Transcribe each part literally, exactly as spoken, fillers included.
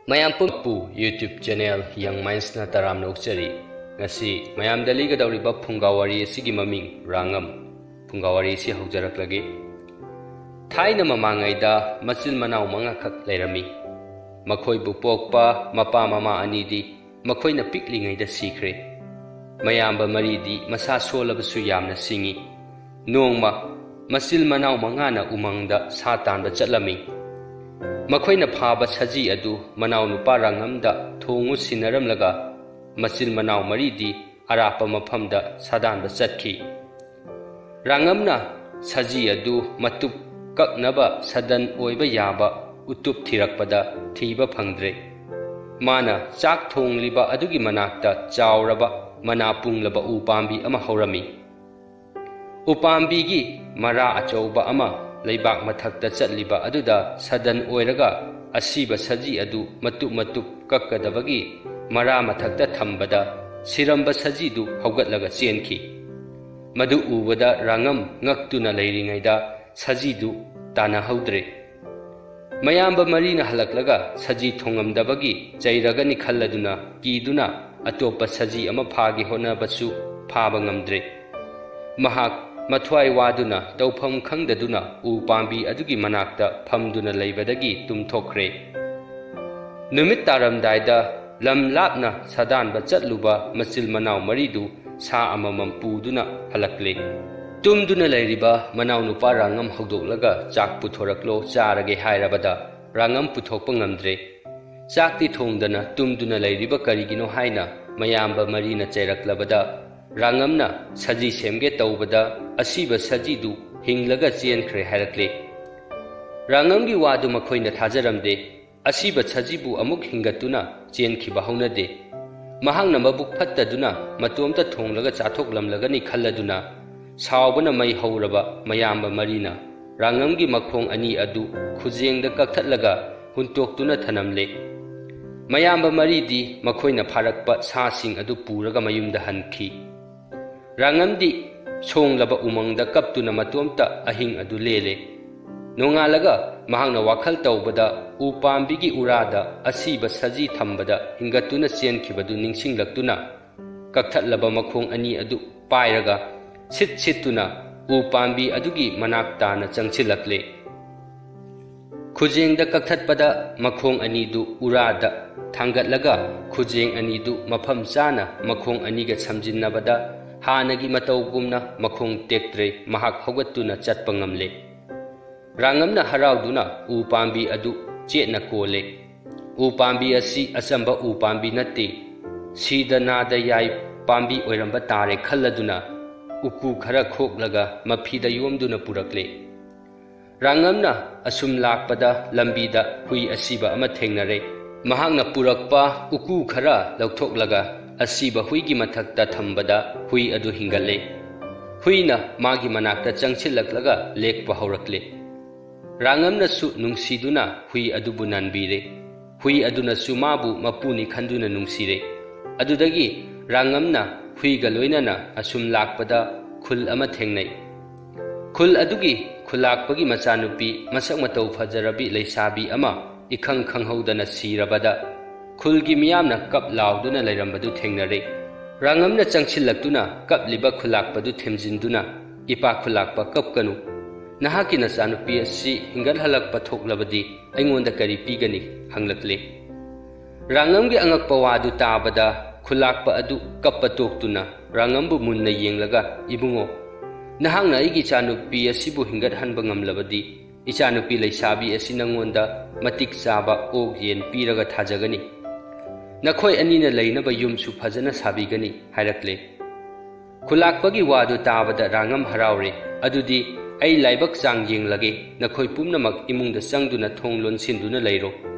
ꯃꯌꯥꯝ ꯄꯨꯝꯅꯃꯛꯄꯨ YouTube channel Young Mindsꯅ ꯇꯔꯥꯝꯅ ꯑꯣꯛꯆꯔꯤ꯫ ꯉꯁꯤ ꯃꯌꯥꯝꯗ ꯂꯤꯒꯗꯧꯔꯤꯕ ꯐꯨꯡꯒꯥ ꯋꯥꯔꯤ ꯑꯁꯤꯒꯤ ꯃꯃꯤꯡ ꯔꯥꯉꯝ꯫ ꯐꯨꯡꯒꯥ ꯋꯥꯔꯤ ꯑꯁꯤ ꯍꯧꯖꯔꯛꯂꯒꯦ꯫ ꯊꯥꯏꯅ ꯃꯃꯥꯡꯉꯩꯗ ꯃꯆꯤꯟ ꯃꯅꯥꯎ ꯃꯉꯥꯈꯛ ꯂꯩꯔꯝꯃꯤ꯫ ꯃꯈꯣꯏꯕꯨ ꯄꯣꯛꯄ ꯃꯄꯥ ꯃꯃꯥ ꯑꯅꯤꯗꯤ ꯃꯈꯣꯏꯅ ꯄꯤꯛꯂꯤꯉꯩꯗ ꯁꯤꯈ꯭ꯔꯦ꯫ ꯃꯌꯥꯝꯕ ꯃꯔꯤꯗꯤ ꯃꯁꯥ ꯁꯣꯜꯂꯕꯁꯨ ꯌꯥꯝꯅ ꯁꯤꯡꯏ꯫ ꯅꯣꯡꯃ ꯃꯆꯤꯜ ꯃꯅꯥꯎ ꯃꯉꯥꯅ ꯎꯃꯪꯗ ꯁꯥ ꯇꯥꯟꯕ ꯆꯠꯂꯝꯃꯤ꯫ ꯃꯈꯣꯏꯅ ꯐꯥꯕ ꯁꯖꯤ ꯑꯗꯨ ꯃꯅꯥꯎꯅꯨꯄꯥ ꯔꯥꯉꯝꯗ ꯊꯣꯡꯉꯨ ꯁꯤꯟꯅꯔꯝꯂꯒ ꯃꯆꯤꯜ ꯃꯅꯥꯎ ꯃꯔꯤꯗꯤ ꯑꯔꯥꯞꯄ ꯃꯐꯝꯗ ꯁꯥꯗꯥꯟꯕ ꯆꯠꯈꯤ꯫ ꯔꯥꯉꯝꯅ ꯁꯖꯤ ꯑꯗꯨ ꯃꯇꯨꯞ ꯀꯛꯅꯕ ꯁꯥꯗꯟ ꯑꯣꯏꯕ ꯌꯥꯕ ꯎꯇꯨꯞ ꯊꯤꯔꯛꯄꯗ ꯊꯤꯕ ꯐꯪꯗ꯭ꯔꯦ꯫ ꯃꯥꯅ ꯆꯥꯛ ꯊꯣꯡꯂꯤꯕ ꯑꯗꯨꯒꯤ ꯃꯅꯥꯛꯇ ꯆꯥꯎꯔꯕ ꯃꯅꯥ ꯄꯨꯡꯂꯕ ꯎ ꯄꯥꯝꯕꯤ ꯑꯃ ꯍꯧꯔꯝꯃꯤ꯫ ꯎꯄꯥꯝꯕꯤꯒꯤ ꯃꯔꯥ ꯑꯆꯧꯕ ꯑꯃ ꯂꯩꯕꯥꯛ ꯃꯊꯛꯇ ꯆꯠꯂꯤꯕ ꯑꯗꯨꯗ ꯁꯥꯗꯟ ꯑꯣꯏꯔꯒ ꯑꯁꯤꯕ ꯁꯖꯤ ꯑꯗꯨ ꯃꯇꯨꯞ ꯃꯇꯨꯞ ꯀꯛꯀꯗꯕꯒꯤ ꯃꯔꯥ ꯃꯊꯛꯇ ꯊꯝꯕꯗ ꯁꯤꯔꯝꯕ ꯁꯖꯤꯗꯨ ꯍꯧꯒꯠꯂꯒ ꯆꯦꯟꯈꯤ꯫ ꯃꯗꯨ ꯎꯕꯗ ꯔꯥꯉꯝ ꯉꯛꯇꯨꯅ ꯂꯩꯔꯤꯉꯩꯗ ꯁꯖꯤꯗꯨ ꯇꯥꯟꯅꯍꯧꯗ꯭ꯔꯦ꯫ ꯃꯌꯥꯝꯕ ꯃꯔꯤꯅ ꯍꯜꯂꯛꯂꯒ ꯁꯖꯤ ꯊꯣꯡꯉꯝꯗꯕꯒꯤ ꯆꯩꯔꯒꯅꯤ ꯈꯜꯂꯗꯨꯅ ꯀꯤꯗꯨꯅ ꯑꯇꯣꯞꯄ ꯁꯖꯤ ꯑꯃ ꯐꯥꯒꯦ ꯍꯣꯠꯅꯕꯁꯨ ꯐꯥꯕ ꯉꯝꯗ꯭ꯔꯦ꯫ ꯃꯍꯥꯛ ꯃꯊ꯭ꯋꯥꯏ ꯋꯥꯗꯨꯅ ꯇꯧꯐꯝ ꯈꯪꯗꯗꯨꯅ ꯎ ꯄꯥꯝꯕꯤ ꯑꯗꯨꯒꯤ ꯃꯅꯥꯛꯇ ꯐꯝꯗꯨꯅ ꯂꯩꯕꯗꯒꯤ ꯇꯨꯝꯊꯣꯛꯈ꯭ꯔꯦ꯫ ꯅꯨꯃꯤꯠ ꯇꯥꯔꯝꯗꯥꯏꯗ ꯂꯝ ꯂꯥꯞꯅ ꯁꯥꯗꯥꯟꯕ ꯆꯠꯂꯨꯕ ꯃꯆꯤꯜ ꯃꯅꯥꯎ ꯃꯔꯤꯗꯨ ꯁꯥ ꯑꯃꯃꯝ ꯄꯨꯗꯨꯅ ꯍꯜꯂꯛꯂꯦ꯫ ꯇꯨꯝꯗꯨꯅ ꯂꯩꯔꯤꯕ ꯃꯅꯥꯎꯅꯨꯄꯥ ꯔꯥꯉꯝ ꯍꯧꯗꯣꯛꯂꯒ ꯆꯥꯛ ꯄꯨꯊꯣꯔꯛꯂꯣ ꯆꯥꯔꯒꯦ ꯍꯥꯏꯔꯕꯗ ꯔꯥꯉꯝ ꯄꯨꯊꯣꯛꯄ ꯉꯝꯗ꯭ꯔꯦ꯫ ꯆꯥꯛꯇꯤ ꯊꯣꯡꯗꯅ ꯇꯨꯝꯗꯨꯅ ꯂꯩꯔꯤꯕ ꯀꯔꯤꯒꯤꯅꯣ ꯍꯥꯏꯅ ꯃꯌꯥꯝꯕ ꯃꯔꯤꯅ ꯆꯩꯔꯛꯂꯕꯗ ꯔꯥꯉꯝꯅ ꯁꯖꯤ ꯁꯦꯝꯒꯦ ꯇꯧꯕꯗ ꯑꯁꯤꯕ ꯁꯖꯤꯗꯨ ꯍꯤꯡꯂꯒ ꯆꯦꯟꯈ꯭ꯔꯦ ꯍꯥꯏꯔꯛꯂꯦ꯫ ꯔꯥꯉꯝꯒꯤ ꯋꯥꯗꯨ ꯃꯈꯣꯏꯅ ꯊꯥꯖꯔꯝꯗꯦ꯫ ꯑꯁꯤꯕ ꯁꯖꯤꯕꯨ ꯑꯃꯨꯛ ꯍꯤꯡꯒꯠꯇꯨꯅ ꯆꯦꯟꯈꯤꯕ ꯍꯧꯅꯗꯦ꯫ ꯃꯍꯥꯛꯅ ꯃꯕꯨꯛ ꯐꯠꯇꯗꯨꯅ ꯃꯇꯣꯝꯇ ꯊꯣꯡꯂꯒ ꯆꯥꯊꯣꯛꯂꯝꯂꯒꯅꯤ ꯈꯜꯂꯗꯨꯅ ꯁꯥꯎꯕꯅ ꯃꯩ ꯍꯧꯔꯕ ꯃꯌꯥꯝꯕ ꯃꯔꯤꯅ ꯔꯥꯉꯝꯒꯤ ꯃꯈꯣꯡ ꯑꯅꯤ ꯑꯗꯨ ꯈꯨꯖꯦꯡꯗ ꯀꯛꯊꯠꯂꯒ ꯍꯨꯟꯇꯣꯛꯇꯨꯅ ꯊꯅꯝꯂꯦ꯫ ꯃꯌꯥꯝꯕ ꯃꯔꯤꯗꯤ ꯃꯈꯣꯏꯅ ꯐꯥꯔꯛꯄ ꯁꯥꯁꯤꯡ ꯑꯗꯨ ꯄꯨꯔꯒ ꯃꯌꯨꯝꯗ ꯍꯟꯈꯤ꯫ ꯔꯥꯉꯝꯗꯤ ꯁꯣꯡꯂꯕ ꯎꯃꯪꯗ ꯀꯞꯇꯨꯅ ꯃꯇꯣꯝꯇ ꯑꯍꯤꯡ ꯑꯗꯨ ꯂꯦꯜꯂꯦ꯫ ꯅꯣꯡꯉꯥꯜꯂꯒ ꯃꯍꯥꯛꯅ ꯋꯥꯈꯜ ꯇꯧꯕꯗ ꯎ ꯄꯥꯝꯕꯤꯒꯤ ꯎꯔꯥꯗ ꯑꯁꯤꯕ ꯁꯖꯤ ꯊꯝꯕꯗ ꯍꯤꯡꯒꯠꯇꯨꯅ ꯆꯦꯟꯈꯤꯕꯗꯨ ꯅꯤꯡꯁꯤꯡꯂꯛꯇꯨꯅ ꯀꯛꯊꯠꯂꯕ ꯃꯈꯣꯡ ꯑꯅꯤ ꯑꯗꯨ ꯄꯥꯏꯔꯒ ꯁꯤꯠ ꯁꯤꯠꯇꯨꯅ ꯎ ꯄꯥꯝꯕꯤ ꯑꯗꯨꯒꯤ ꯃꯅꯥꯛ ꯇꯥꯅ ꯆꯪꯁꯤꯜꯂꯛꯂꯦ꯫ ꯈꯨꯖꯦꯡꯗ ꯀꯛꯊꯠꯄꯗ ꯃꯈꯣꯡ ꯑꯅꯤꯗꯨ ꯎꯔꯥꯗ ꯊꯥꯡꯒꯠꯂꯒ ꯈꯨꯖꯦꯡ ꯑꯅꯤꯗꯨ ꯃꯐꯝ ꯆꯥꯅ ꯃꯈꯣꯡ ꯑꯅꯤꯒ ꯁꯝꯖꯤꯟꯅꯕꯗ ꯍꯥꯟꯅꯒꯤ ꯃꯇꯧꯒꯨꯝꯅ ꯃꯈꯣꯡ ꯇꯦꯛꯇ꯭ꯔꯦ ꯃꯍꯥꯛ ꯍꯧꯒꯠꯇꯨꯅ ꯆꯠꯄ ꯉꯝꯂꯦ꯫ ꯔꯥꯉꯝꯅ ꯍꯔꯥꯎꯗꯨꯅ ꯎ ꯄꯥꯝꯕꯤ ꯑꯗꯨ ꯆꯦꯠꯅ ꯀꯣꯜꯂꯦ꯫ ꯎ ꯄꯥꯝꯕꯤ ꯑꯁꯤ ꯑꯆꯝꯕ ꯎ ꯄꯥꯝꯕꯤ ꯅꯠꯇꯦ, ꯁꯤꯗ ꯅꯥꯗ ꯌꯥꯏ ꯄꯥꯝꯕꯤ ꯑꯣꯏꯔꯝꯕ ꯇꯥꯔꯦ ꯈꯜꯂꯗꯨꯅ ꯎꯀꯨ ꯈꯔ ꯈꯣꯛꯂꯒ ꯃꯐꯤꯗ ꯌꯣꯝꯗꯨꯅ ꯄꯨꯔꯛꯂꯦ꯫ ꯔꯥꯉꯝꯅ ꯑꯁꯨꯝ ꯂꯥꯛꯄꯗ ꯂꯝꯕꯤꯗ ꯍꯨꯏ ꯑꯁꯤꯕ ꯑꯃ ꯊꯦꯡꯅꯔꯦ꯫ ꯃꯍꯥꯛꯅ ꯄꯨꯔꯛꯄ ꯎꯀꯨ ꯈꯔ ꯂꯧꯊꯣꯛꯂꯒ ꯑꯁꯤꯕ ꯍꯨꯏꯒꯤ ꯃꯊꯛꯇ ꯊꯝꯕꯗ ꯍꯨꯏ ꯑꯗꯨ ꯍꯤꯡꯒꯠꯂꯦ꯫ ꯍꯨꯏꯅ ꯃꯥꯒꯤ ꯃꯅꯥꯛꯇ ꯆꯪꯁꯤꯜꯂꯛꯂꯒ ꯂꯦꯛꯄ ꯍꯧꯔꯛꯂꯦ꯫ ꯔꯥꯉꯝꯅꯁꯨ ꯅꯨꯡꯁꯤꯗꯨꯅ ꯍꯨꯏ ꯑꯗꯨꯕꯨ ꯅꯥꯟꯕꯤꯔꯦ꯫ ꯍꯨꯏ ꯑꯗꯨꯅꯁꯨ ꯃꯥꯕꯨ ꯃꯄꯨꯅꯤ ꯈꯟꯗꯨꯅ ꯅꯨꯡꯁꯤꯔꯦ꯫ ꯑꯗꯨꯗꯒꯤ ꯔꯥꯉꯝꯅ ꯍꯨꯏꯒ ꯂꯣꯏꯅꯅ ꯑꯁꯨꯝ ꯂꯥꯛꯄꯗ ꯈꯨꯜ ꯑꯃ ꯊꯦꯡꯅꯩ꯫ ꯈꯨꯜ ꯑꯗꯨꯒꯤ ꯈꯨꯜꯂꯥꯛꯄꯒꯤ ꯃꯆꯥꯅꯨꯄꯤ ꯃꯁꯛ ꯃꯇꯧ ꯐꯖꯔꯕꯤ ꯂꯩꯁꯥꯕꯤ ꯑꯃ ꯏꯈꯪ ꯈꯪꯍꯧꯗꯅ ꯁꯤꯔꯕꯗ ꯈꯨꯜꯒꯤ ꯃꯤꯌꯥꯝꯅ ꯀꯞ ꯂꯥꯎꯗꯨꯅ ꯂꯩꯔꯝꯕꯗꯨ ꯊꯦꯡꯅꯔꯦ꯫ ꯔꯥꯉꯝꯅ ꯆꯪꯁꯤꯜꯂꯛꯇꯨꯅ ꯀꯞꯂꯤꯕ ꯈꯨꯜꯂꯥꯛꯄꯗꯨ ꯊꯦꯝꯖꯤꯟꯗꯨꯅ, "ꯏꯄꯥ ꯈꯨꯜꯂꯥꯛꯄ, ꯀꯞꯀꯅꯨ꯫ ꯅꯍꯥꯛꯀꯤ ꯅꯆꯥꯅꯨꯄꯤ ꯑꯁꯤ ꯍꯤꯡꯒꯠꯍꯜꯂꯛꯄ ꯊꯣꯛꯂꯕꯗꯤ ꯑꯩꯉꯣꯟꯗ ꯀꯔꯤ ꯄꯤꯒꯅꯤ?" ꯍꯪꯂꯛꯂꯦ꯫ ꯔꯥꯉꯝꯒꯤ ꯑꯉꯛꯄ ꯋꯥꯗꯨ ꯇꯥꯕꯗ ꯈꯨꯜꯂꯥꯛꯄ ꯑꯗꯨ ꯀꯞꯄ ꯇꯣꯛꯇꯨꯅ ꯔꯥꯉꯝꯕꯨ ꯃꯨꯟꯅ ꯌꯦꯡꯂꯒ, "ꯏꯕꯨꯡꯉꯣ, ꯅꯍꯥꯛꯅ ꯑꯩꯒꯤ ꯏꯆꯥꯅꯨꯄꯤ ꯑꯁꯤꯕꯨ ꯍꯤꯡꯒꯠꯍꯟꯕ ꯉꯝꯂꯕꯗꯤ ꯏꯆꯥꯅꯨꯄꯤ ꯂꯩꯁꯥꯕꯤ ꯑꯁꯤ ꯅꯉꯣꯟꯗ ꯃꯇꯤꯛ ꯆꯥꯕ ꯑꯣꯛ ꯌꯦꯟ ꯄꯤꯔꯒ ꯊꯥꯖꯒꯅꯤ꯫ ꯅꯈꯣꯏ ꯑꯅꯤꯅ ꯂꯩꯅꯕ ꯌꯨꯝꯁꯨ ꯐꯖꯅ ꯁꯥꯕꯤꯒꯅꯤ" ꯍꯥꯏꯔꯛꯂꯦ꯫ ꯈꯨꯜꯂꯥꯛꯄꯒꯤ ꯋꯥꯗꯨ ꯇꯥꯕꯗ ꯔꯥꯉꯝ ꯍꯔꯥꯎꯔꯦ꯫ "ꯑꯗꯨꯗꯤ ꯑꯩ ꯂꯥꯏꯕꯛ ꯆꯥꯡ ꯌꯦꯡꯂꯒꯦ, ꯅꯈꯣꯏ ꯄꯨꯝꯅꯃꯛ ꯏꯃꯨꯡꯗ ꯆꯪꯗꯨꯅ ꯊꯣꯡ ꯂꯣꯟꯁꯤꯟꯗꯨꯅ ꯂꯩꯔꯣ,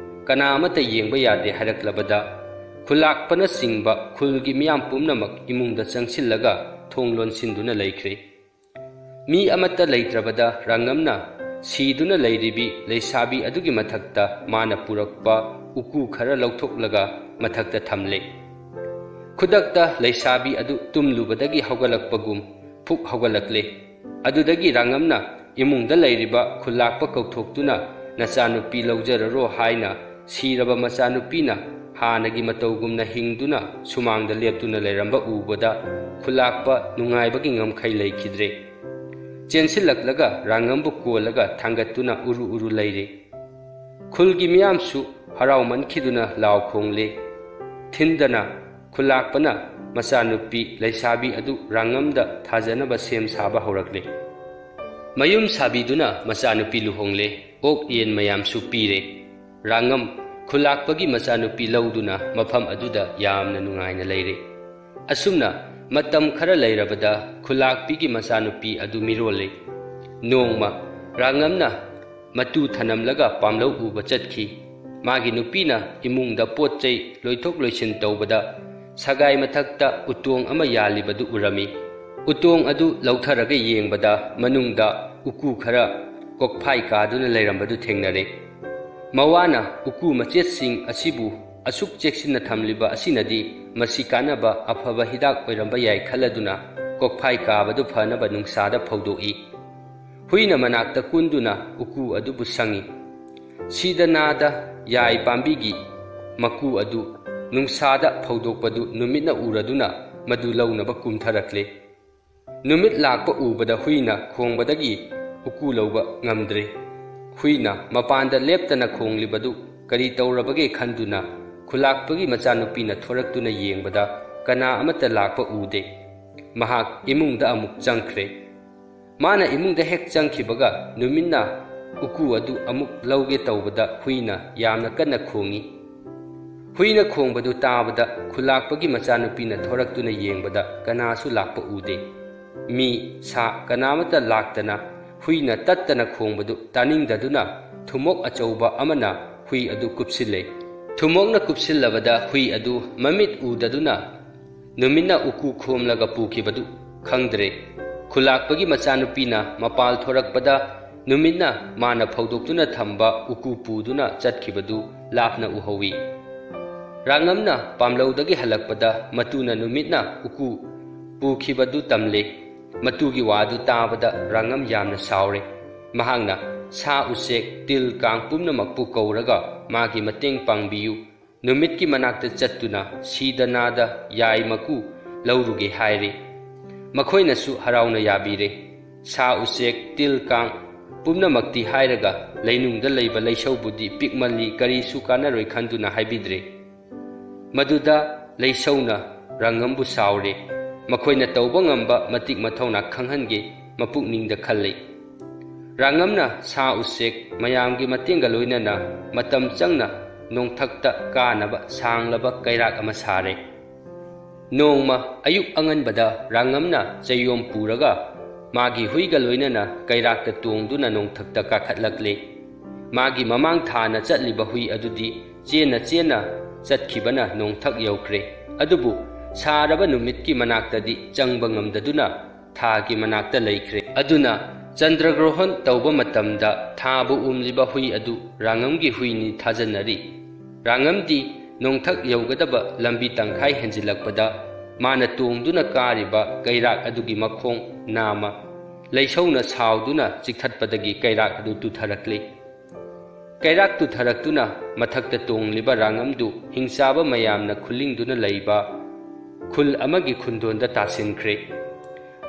ꯀꯅꯥ ꯑꯃꯠꯇ ꯌꯦꯡꯕ ꯌꯥꯗꯦ" ꯍꯥꯏꯔꯛꯂꯕꯗ ꯈꯨꯜꯂꯥꯛꯄꯅꯆꯤꯡꯕ ꯈꯨꯜꯒꯤ ꯃꯤꯌꯥꯝ ꯄꯨꯝꯅꯃꯛ ꯏꯃꯨꯡꯗ ꯆꯪꯁꯤꯜꯂꯒ ꯊꯣꯡ ꯂꯣꯟꯁꯤꯟꯗꯨꯅ ꯂꯩꯈ꯭ꯔꯦ꯫ ꯃꯤ ꯑꯃꯠꯇ ꯂꯩꯇ꯭ꯔꯕꯗ ꯔꯥꯉꯝꯅ ꯁꯤꯗꯨꯅ ꯂꯩꯔꯤꯕꯤ ꯂꯩꯁꯥꯕꯤ ꯑꯗꯨꯒꯤ ꯃꯊꯛꯇ ꯃꯥꯅ ꯄꯨꯔꯛꯄ ꯎꯀꯨ ꯈꯔ ꯂꯧꯊꯣꯛꯂꯒ ꯃꯊꯛꯇ ꯊꯝꯂꯦ꯫ ꯈꯨꯗꯛꯇ ꯂꯩꯁꯥꯕꯤ ꯑꯗꯨ ꯇꯨꯝꯂꯨꯕꯗꯒꯤ ꯍꯧꯒꯠꯂꯛꯄꯒꯨꯝ ꯐꯨꯛ ꯍꯧꯒꯠꯂꯛꯂꯦ꯫ ꯑꯗꯨꯗꯒꯤ ꯔꯥꯉꯝꯅ ꯏꯃꯨꯡꯗ ꯂꯩꯔꯤꯕ ꯈꯨꯜꯂꯥꯛꯄ ꯀꯧꯊꯣꯛꯇꯨꯅ, "ꯅꯆꯥꯅꯨꯄꯤ ꯂꯧꯖꯔꯔꯣ" ꯍꯥꯏꯅ ꯁꯤꯔꯕ ꯃꯆꯥꯅꯨꯄꯤꯅ ꯍꯥꯟꯅꯒꯤ ꯃꯇꯧꯒꯨꯝꯅ ꯍꯤꯡꯗꯨꯅ ꯁꯨꯃꯥꯡꯗ ꯂꯦꯞꯇꯨꯅ ꯂꯩꯔꯝꯕ ꯎꯕꯗ ꯈꯨꯜꯂꯥꯛꯄ ꯅꯨꯡꯉꯥꯏꯕꯒꯤ ꯉꯝꯈꯩ ꯂꯩꯈꯤꯗ꯭ꯔꯦ꯫ ꯆꯦꯟꯁꯤꯜꯂꯛꯂꯒ ꯔꯥꯉꯝꯕꯨ ꯀꯣꯜꯂꯒ ꯊꯥꯡꯒꯠꯇꯨꯅ ꯎꯔꯨ ꯎꯔꯨ ꯂꯩꯔꯦ꯫ ꯈꯨꯜꯒꯤ ꯃꯤꯌꯥꯝꯁꯨ ꯍꯔꯥꯎꯃꯟꯈꯤꯗꯨꯅ ꯂꯥꯎ ꯈꯣꯡꯂꯦ꯫ ꯊꯤꯟꯗꯅ ꯈꯨꯜꯂꯥꯛꯄꯅ ꯃꯆꯥꯅꯨꯄꯤ ꯂꯩꯁꯥꯕꯤ ꯑꯗꯨ ꯔꯥꯉꯝꯗ ꯊꯥꯖꯅꯕ ꯁꯦꯝ ꯁꯥꯕ ꯍꯧꯔꯛꯂꯦ꯫ ꯃꯌꯨꯝ ꯁꯥꯕꯤꯗꯨꯅ ꯃꯆꯥꯅꯨꯄꯤ ꯂꯨꯍꯣꯡꯂꯦ꯫ ꯑꯣꯛ ꯌꯦꯟ ꯃꯌꯥꯝꯁꯨ ꯄꯤꯔꯦ꯫ ꯔꯥꯉꯝ ꯈꯨꯜꯂꯥꯛꯄꯒꯤ ꯃꯆꯥꯅꯨꯄꯤ ꯂꯧꯗꯨꯅ ꯃꯐꯝ ꯑꯗꯨꯗ ꯌꯥꯝꯅ ꯅꯨꯡꯉꯥꯏꯅ ꯂꯩꯔꯦ꯫ ꯑꯁꯨꯝꯅ ꯃꯇꯝ ꯈꯔ ꯂꯩꯔꯕꯗ ꯈꯨꯜꯂꯥꯛꯄꯤꯒꯤ ꯃꯆꯥꯅꯨꯄꯤ ꯑꯗꯨ ꯃꯤꯔꯣꯜꯂꯦ꯫ ꯅꯣꯡꯃ ꯔꯥꯉꯝꯅ ꯃꯇꯨ ꯊꯅꯝꯂꯒ ꯄꯥꯝꯂꯧ ꯎꯕ ꯆꯠꯈꯤ꯫ ꯃꯥꯒꯤ ꯅꯨꯄꯤꯅ ꯏꯃꯨꯡꯗ ꯄꯣꯠ ꯆꯩ ꯂꯣꯏꯊꯣꯛ ꯂꯣꯏꯁꯤꯟ ꯇꯧꯕꯗ ꯁꯒꯥꯏ ꯃꯊꯛꯇ ꯎꯇꯣꯡ ꯑꯃ ꯌꯥꯜꯂꯤꯕꯗꯨ ꯎꯔꯝꯃꯤ꯫ ꯎꯇꯣꯡ ꯑꯗꯨ ꯂꯧꯊꯔꯒ ꯌꯦꯡꯕꯗ ꯃꯅꯨꯡꯗ ꯎꯀꯨ ꯈꯔ ꯀꯣꯛꯐꯥꯏ ꯀꯥꯗꯨꯅ ꯂꯩꯔꯝꯕꯗꯨ ꯊꯦꯡꯅꯔꯦ꯫ ꯃꯋꯥꯅ ꯎꯀꯨ ꯃꯆꯦꯠꯁꯤꯡ ꯑꯁꯤꯕꯨ ꯑꯁꯨꯛ ꯆꯦꯛꯁꯤꯟꯅ ꯊꯝꯂꯤꯕ ꯑꯁꯤꯅꯗꯤ ꯃꯁꯤ ꯀꯥꯟꯅꯕ ꯑꯐꯕ ꯍꯤꯗꯥꯛ ꯑꯣꯏꯔꯝꯕ ꯌꯥꯏ ꯈꯜꯂꯗꯨꯅ ꯀꯣꯛꯐꯥꯏ ꯀꯥꯕꯗꯨ ꯐꯅꯕ ꯅꯨꯡꯁꯥꯗ ꯐꯧꯗꯣꯛꯏ꯫ ꯍꯨꯏꯅ ꯃꯅꯥꯛꯇ ꯀꯨꯟꯗꯨꯅ ꯎꯀꯨ ꯑꯗꯨꯕꯨ ꯁꯪꯏ꯫ ꯁꯤꯗ ꯅꯥꯗ ꯌꯥꯏ ꯄꯥꯝꯕꯤꯒꯤ ꯃꯀꯨ ꯑꯗꯨ ꯅꯨꯡꯁꯥꯗ ꯐꯧꯗꯣꯛꯄꯗꯨ ꯅꯨꯃꯤꯠꯅ ꯎꯔꯗꯨꯅ ꯃꯗꯨ ꯂꯧꯅꯕ ꯀꯨꯝꯊꯔꯛꯂꯦ꯫ ꯅꯨꯃꯤꯠ ꯂꯥꯛꯄ ꯎꯕꯗ ꯍꯨꯏꯅ ꯈꯣꯡꯕꯗꯒꯤ ꯎꯀꯨ ꯂꯧꯕ ꯉꯝꯗ꯭ꯔꯦ꯫ ꯍꯨꯏꯅ ꯃꯄꯥꯟꯗ ꯂꯦꯞꯇꯅ ꯈꯣꯡꯂꯤꯕꯗꯨ ꯀꯔꯤ ꯇꯧꯔꯕꯒꯦ ꯈꯟꯗꯨꯅ ꯈꯨꯂꯥꯛꯄꯒꯤ ꯃꯆꯥꯅꯨꯄꯤꯅ ꯊꯣꯔꯛꯇꯨꯅ ꯌꯦꯡꯕꯗ ꯀꯅꯥ ꯑꯃꯠꯇ ꯂꯥꯛꯄ ꯎꯗꯦ꯫ ꯃꯍꯥꯛ ꯏꯃꯨꯡꯗ ꯑꯃꯨꯛ ꯆꯪꯈ꯭ꯔꯦ꯫ ꯃꯥꯅ ꯏꯃꯨꯡꯗ ꯍꯦꯛ ꯆꯪꯈꯤꯕꯒ ꯅꯨꯃꯤꯠꯅ ꯎꯀꯨ ꯑꯗꯨ ꯑꯃꯨꯛ ꯂꯧꯒꯦ ꯇꯧꯕꯗ ꯍꯨꯏꯅ ꯌꯥꯝꯅ ꯀꯟꯅ ꯈꯣꯡꯏ꯫ ꯍꯨꯏꯅ ꯈꯣꯡꯕꯗꯨ ꯇꯥꯕꯗ ꯈꯨꯂꯥꯛꯄꯒꯤ ꯃꯆꯥꯅꯨꯄꯤꯅ ꯊꯣꯔꯛꯇꯨꯅ ꯌꯦꯡꯕꯗ ꯀꯅꯥꯁꯨ ꯂꯥꯛꯄ ꯎꯗꯦ꯫ ꯃꯤ, ꯁꯥ ꯀꯅꯥꯃꯠꯇ ꯂꯥꯛꯇꯅ ꯍꯨꯏꯅ ꯇꯠꯇꯅ ꯈꯣꯡꯕꯗꯨ ꯇꯥꯅꯤꯡꯗꯗꯨꯅ ꯊꯨꯝꯃꯣꯛ ꯑꯆꯧꯕ ꯑꯃꯅ ꯍꯨꯏ ꯑꯗꯨ ꯀꯨꯞꯁꯤꯜꯂꯦ꯫ ꯊꯨꯝꯃꯣꯛꯅ ꯀꯨꯞꯁꯤꯜꯂꯕꯗ ꯍꯨꯏ ꯑꯗꯨ ꯃꯃꯤꯠ ꯎꯗꯗꯨꯅ ꯅꯨꯃꯤꯠꯅ ꯎꯀꯨ ꯈꯣꯝꯂꯒ ꯄꯨꯈꯤꯕꯗꯨ ꯈꯪꯗ꯭ꯔꯦ꯫ ꯈꯨꯂꯥꯛꯄꯒꯤ ꯃꯆꯥꯅꯨꯄꯤꯅ ꯃꯄꯥꯜ ꯊꯣꯔꯛꯄꯗ ꯅꯨꯃꯤꯠꯅ ꯃꯥꯅ ꯐꯧꯗꯣꯛꯇꯨꯅ ꯊꯝꯕ ꯎꯀꯨ ꯄꯨꯗꯨꯅ ꯆꯠꯈꯤꯕꯗꯨ ꯂꯥꯞꯅ ꯎꯍꯧꯏ꯫ ꯔꯥꯉꯝꯅ ꯄꯥꯝꯂꯧꯗꯒꯤ ꯍꯜꯂꯛꯄꯗ ꯃꯇꯨꯅ ꯅꯨꯃꯤꯠꯅ ꯎꯀꯨ ꯄꯨꯈꯤꯕꯗꯨ ꯇꯝꯂꯦ꯫ ꯃꯇꯨꯒꯤ ꯋꯥꯗꯨ ꯇꯥꯕꯗ ꯔꯥꯉꯝ ꯌꯥꯝꯅ ꯁꯥꯎꯔꯦ꯫ ꯃꯍꯥꯛꯅ ꯁꯥ ꯎꯆꯦꯛ, ꯇꯤꯜ ꯀꯥꯡ ꯄꯨꯝꯅꯃꯛꯄꯨ ꯀꯧꯔꯒ ꯃꯥꯒꯤ ꯃꯇꯦꯡ ꯄꯥꯡꯕꯤꯌꯨ, ꯅꯨꯃꯤꯠꯀꯤ ꯃꯅꯥꯛꯇ ꯆꯠꯇꯨꯅ ꯁꯤꯗ ꯅꯥꯗ ꯌꯥꯏ ꯃꯀꯨ ꯂꯧꯔꯨꯒꯦ ꯍꯥꯏꯔꯦ꯫ ꯃꯈꯣꯏꯅꯁꯨ ꯍꯔꯥꯎꯅ ꯌꯥꯕꯤꯔꯦ꯫ ꯁꯥ ꯎꯆꯦꯛ, ꯇꯤꯜ ꯀꯥꯡ ꯄꯨꯝꯅꯃꯛꯇꯤ ꯍꯥꯏꯔꯒ ꯂꯩꯅꯨꯡꯗ ꯂꯩꯕ ꯂꯩꯁꯧꯕꯨꯗꯤ ꯄꯤꯛꯃꯜꯂꯤ, ꯀꯔꯤꯁꯨ ꯀꯥꯟꯅꯔꯣꯏ ꯈꯟꯗꯨꯅ ꯍꯥꯏꯕꯤꯗ꯭ꯔꯦ꯫ ꯃꯗꯨꯗ ꯂꯩꯁꯧꯅ ꯔꯥꯉꯝꯕꯨ ꯁꯥꯎꯔꯦ꯫ ꯃꯈꯣꯏꯅ ꯇꯧꯕ ꯉꯝꯕ ꯃꯇꯤꯛ ꯃꯊꯧꯅꯥ ꯈꯪꯍꯟꯒꯦ ꯃꯄꯨꯛꯅꯤꯡꯗ ꯈꯜꯂꯤ꯫ ꯔꯥꯉꯝꯅ ꯁꯥ ꯎꯆꯦꯛ ꯃꯌꯥꯝꯒꯤ ꯃꯇꯦꯡꯒ ꯂꯣꯏꯅꯅ ꯃꯇꯝ ꯆꯪꯅ ꯅꯣꯡꯊꯛꯇ ꯀꯥꯅꯕ ꯁꯥꯡꯂꯕ ꯀꯩꯔꯥꯛ ꯑꯃ ꯁꯥꯔꯦ꯫ ꯅꯣꯡꯃ ꯑꯌꯨꯛ ꯑꯉꯟꯕꯗ ꯔꯥꯉꯝꯅ ꯆꯌꯣꯝ ꯄꯨꯔꯒ ꯃꯥꯒꯤ ꯍꯨꯏꯒ ꯂꯣꯏꯅꯅ ꯀꯩꯔꯥꯛꯇ ꯇꯣꯡꯗꯨꯅ ꯅꯣꯡꯊꯛꯇ ꯀꯥꯈꯠꯂꯛꯂꯦ꯫ ꯃꯥꯒꯤ ꯃꯃꯥꯡ ꯊꯥꯅ ꯆꯠꯂꯤꯕ ꯍꯨꯏ ꯑꯗꯨꯗꯤ ꯆꯦꯟꯅ ꯆꯦꯟꯅ ꯆꯠꯈꯤꯕꯅ ꯅꯣꯡꯊꯛ ꯌꯧꯈ꯭ꯔꯦ꯫ ꯑꯗꯨꯕꯨ ꯁꯥꯔꯕ ꯅꯨꯃꯤꯠꯀꯤ ꯃꯅꯥꯛꯇꯗꯤ ꯆꯪꯕ ꯉꯝꯗꯗꯨꯅ ꯊꯥꯒꯤ ꯃꯅꯥꯛꯇ ꯂꯩꯈ꯭ꯔꯦ꯫ ꯑꯗꯨꯅ ꯆꯟꯗ꯭ꯔꯒ꯭ꯔꯣꯍꯟ ꯇꯧꯕ ꯃꯇꯝꯗ ꯊꯥꯕꯨ ꯎꯝꯂꯤꯕ ꯍꯨꯏ ꯑꯗꯨ ꯔꯥꯉꯝꯒꯤ ꯍꯨꯏꯅꯤ ꯊꯥꯖꯅꯔꯤ꯫ ꯔꯥꯉꯝꯗꯤ ꯅꯣꯡꯊꯛ ꯌꯧꯒꯗꯕ ꯂꯝꯕꯤ ꯇꯪꯈꯥꯏ ꯍꯦꯟꯖꯤꯜꯂꯛꯄꯗ ꯃꯥꯅ ꯇꯣꯡꯗꯨꯅ ꯀꯥꯔꯤꯕ ꯀꯩꯔꯥꯛ ꯑꯗꯨꯒꯤ ꯃꯈꯣꯡ ꯅꯥꯝꯃ ꯂꯩꯁꯧꯅ ꯁꯥꯎꯗꯨꯅ ꯆꯤꯛꯊꯠꯄꯗꯒꯤ ꯀꯩꯔꯥꯛ ꯑꯗꯨ ꯇꯨꯊꯔꯛꯂꯤ꯫ ꯀꯩꯔꯥꯛ ꯇꯨꯊꯔꯛꯇꯨꯅ ꯃꯊꯛꯇ ꯇꯣꯡꯂꯤꯕ ꯔꯥꯉꯝꯗꯨ ꯍꯤꯡꯆꯥꯕ ꯃꯌꯥꯝꯅ ꯈꯨꯜꯂꯤꯡꯗꯨꯅ ꯂꯩꯕ ꯈꯨꯜ ꯑꯃꯒꯤ ꯈꯨꯟꯗꯣꯟꯗ ꯇꯥꯁꯤꯟꯈ꯭ꯔꯦ꯫